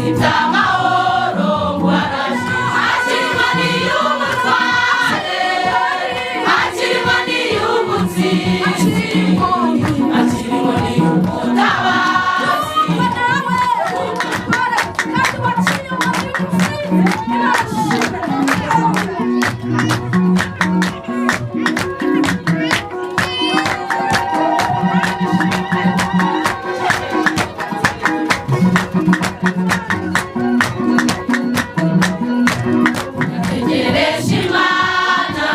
Iby'amahoro ngo araje. Akirimo niy'umutware, akirimo niy'umutsinzi, akirimo niy'umutabazi. Kandi waciye umutsinzi. Tegereje Imana,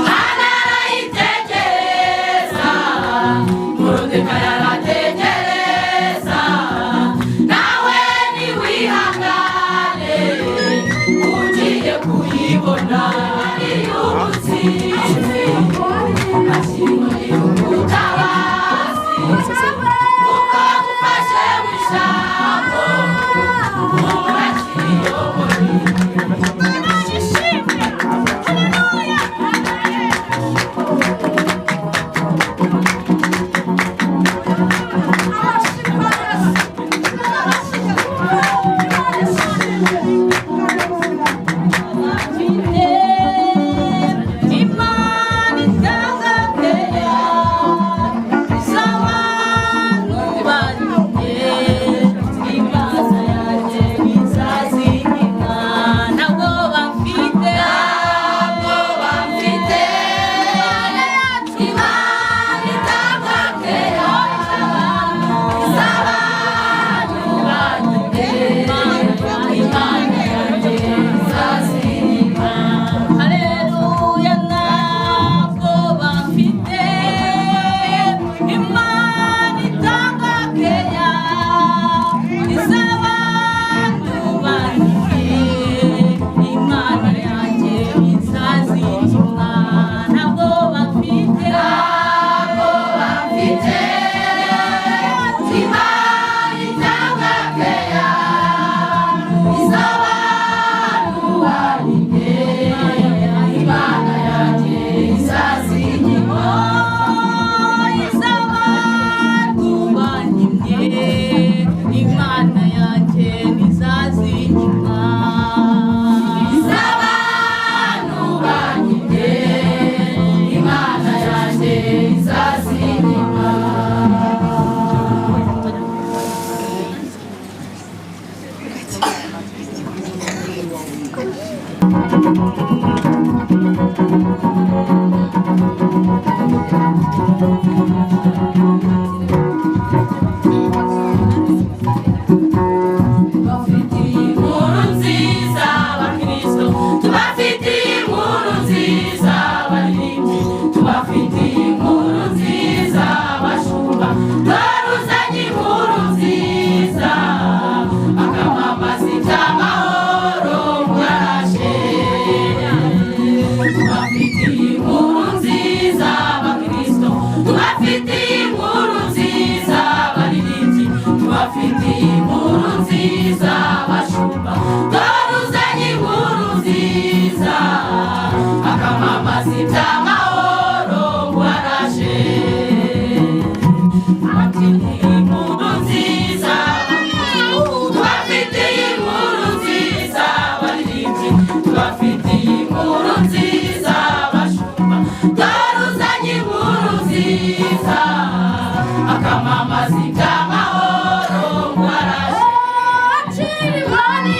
Hana arayitegereza, Moridekayi arategereza. Nawe niwihangane, ugiye kuyibona. Iy'umutsinzi, akirimo y'umutabazi, kuko agufashe mu ijambo, urakiriyo. Imana ishimwe, haleluya. Amashyi kwa Yesu. Imana ishimwe. Imana itanga keya z'abantu banyumye, Imana yanjye ntizazimina. Ntabwo bamfite, ntabwo bamfite. Imana itanga keya z'abantu banyumye, Imana yanjye ntizazimina. Haleluya, ntabwo bafite. Imana itanga keya iz'abantu banyumye, Imana yanjye ntizazimina. Ntabwo bafite, ntabwo bafite. Imana itanga keya iz'abantu banyumye, Imana yanjye izazinyima. Iz'abantu banyimye, Imana yanjye ntizazinyima. Iz'abantu banyimye, Imana yanjye izazinyima. Tubafitiye inkuru nziza abakristo, tubafitiye inkuru nziza abaririmbyi, tubafitiye inkuru nziza abashumba. Dore uzanye inkuru nziza, akamamaza iby'amahoro ngo araje. Tubafitiye inkuru nziza abakristo, tubafitiye inkuru nziza abaririmbyi, tubafitiye inkuru nziza abashumba. Dore uzanye inkuru nziza, akamamaza iby'amahoro ngo araje. Tubafitiye inkuru nziza, tubafitiye inkuru nziza abaririmbyi, tubafitiye inkuru nziza abashumba. Dore uzanye inkuru nziza, akamamaza iby'amahoro ngo araje. Akiri inkoni.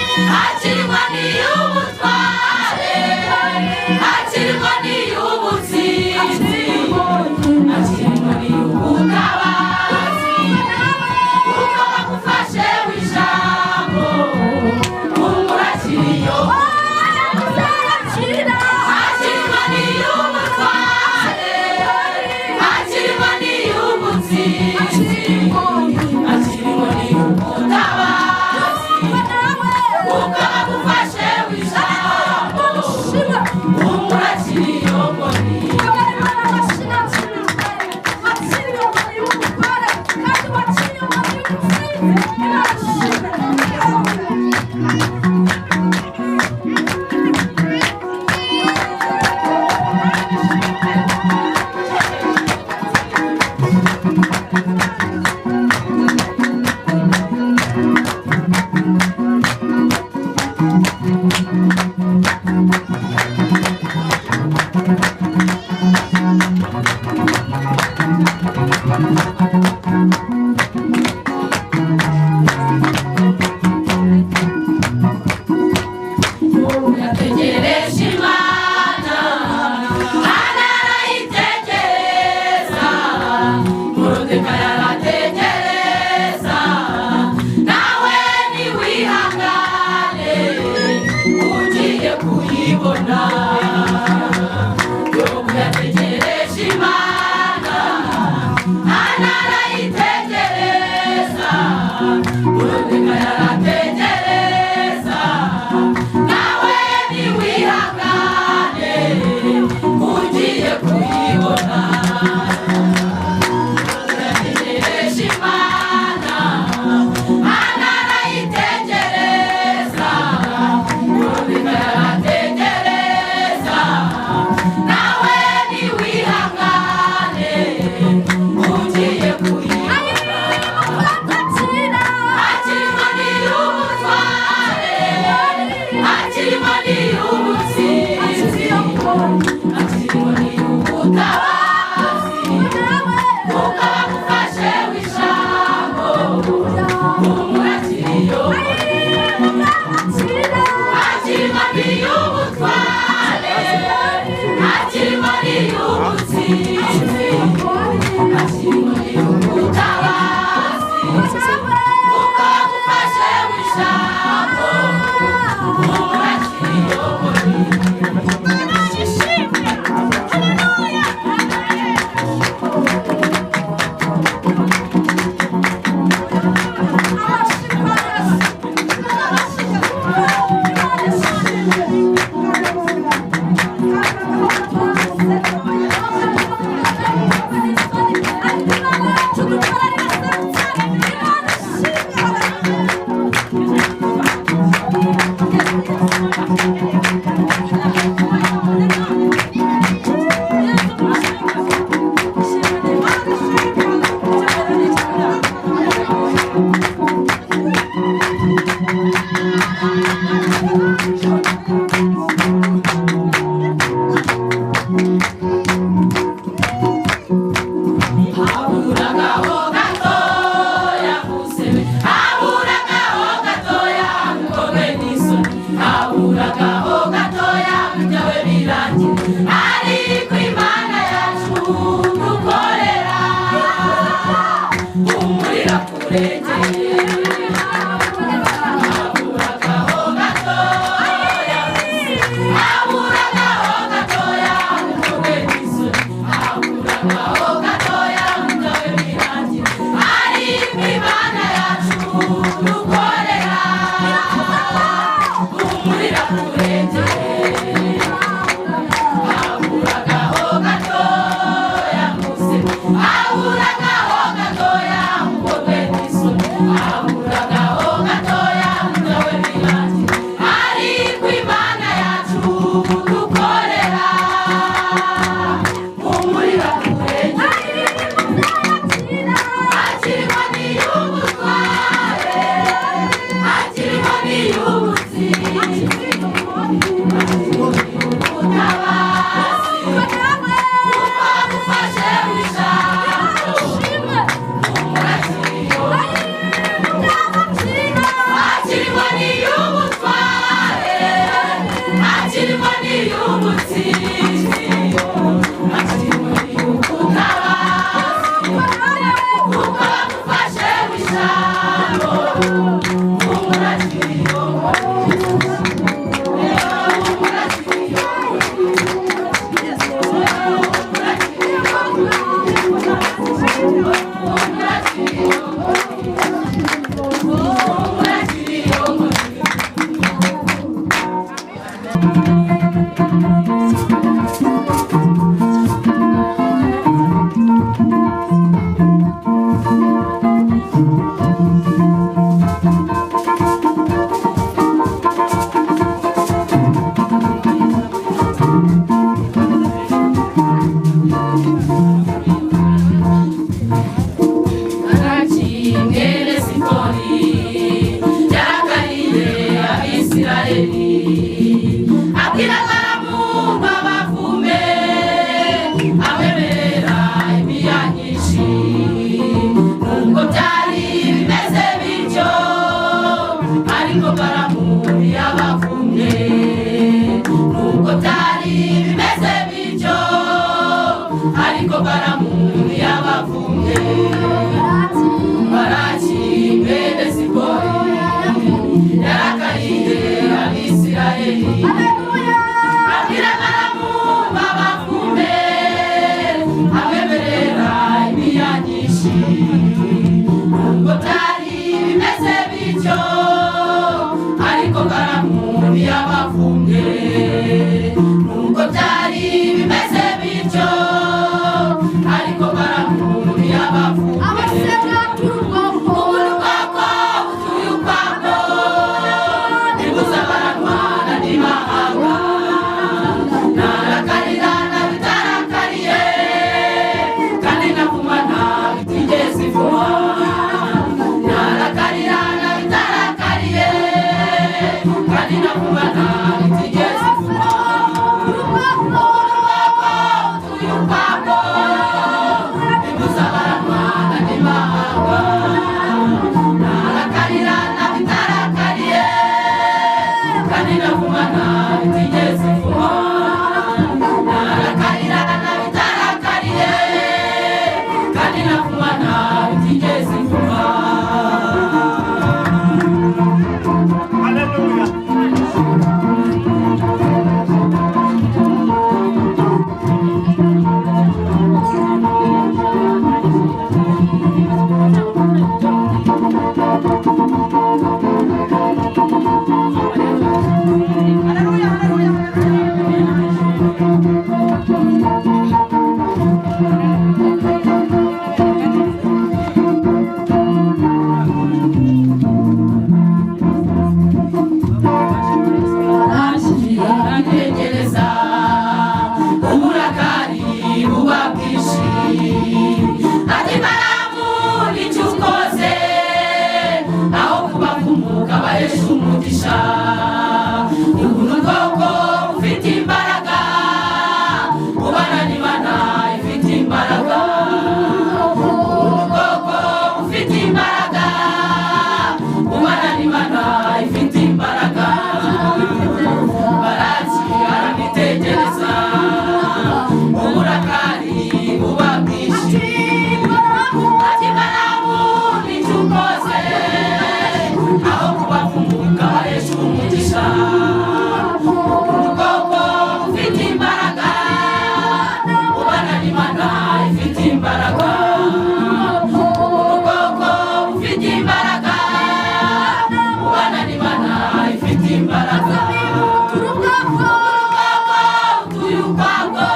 Mwene Sipori yarakariye Abisirayeli, abwira Balamu ngo abavume, abemerera imiya nyinshi. Nubwo byari bimeze bityo, ariko Balamu ntiyabavumye. Nubwo byari bimeze bityo, ariko Balamu ntiyabavumye. Baraki mwene Sipori yarakariye Abisirayeli, abwira Balamu ngo abavume, abemerera imiya nyinshi. Nubwo byari bimeze bityo, ariko Balamu ntiyabavumye. Nubwo byari bimeze bityo, ariko Balamu ntiyabavumye. Ubu bwoko butuye ukwabwo, ntibuzabaranwa n'imahanga. Narakarira nabitarakariye, kandi navuma ntabitigeze ivuma. Narakarira nabitarakariye, kandi navuma ntabitigeze ivuma. Ubu bwoko butuye ukwabwo, ntibuzabaranwa n'imahanga. Narakarira nabitarakariye, kandi navuma ntabitigeze ivuma. Narakarira nabitarakariye, kandi navuma ntabitigeze ivuma. Hallelujah. Aratekereza, uburakari buba bwinshi. Ati: "Balamu, nicyo ukoze? Aho kubavumuka bahesha umugisha. Ubu ni ubwoko bufite imbaraga, ubana n'Imana ifite imbaraga. Ubu ni ubwoko bufite imbaraga, ubana n'Imana ifite imbaraga." Baraki aramwitegereza, uburakari buba bwinshi. Ati: "Balamu, nicyo ukoze? Aho kubavumuka bahesha umugisha. Ubwoko bufite imbaraga, ubana n'Imana ifite imbaraga. Ubwoko bufite imbaraga, ubana n'Imana ifite imbaraga. Ubwoko butuye ukwabwo,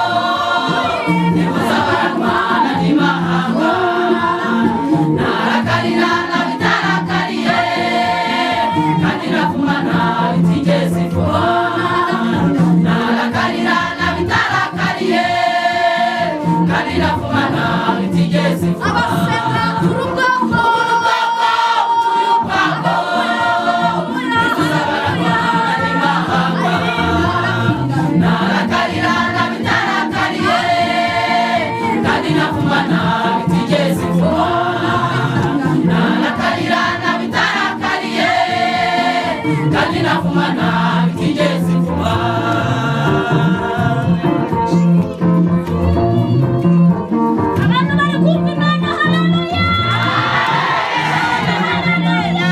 ntibuzabaranwa n'imahanga. Narakarira nabitarakariye, kandi navuma ntabitigeze ivuma. Narakarira nabitarakariye, kandi navuma ntabitigeze ivuma. Ubwoko butuye ukwabwo, ntibuzabaranwa n'imahanga. Narakarira nabitarakariye, kandi navuma ntabitigeze ivuma. Narakarira nabitarakariye, kandi navuma ntabitigeze ivuma." Abantu bari kumva Imana, haleluya! Haleluya!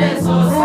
Impande zose.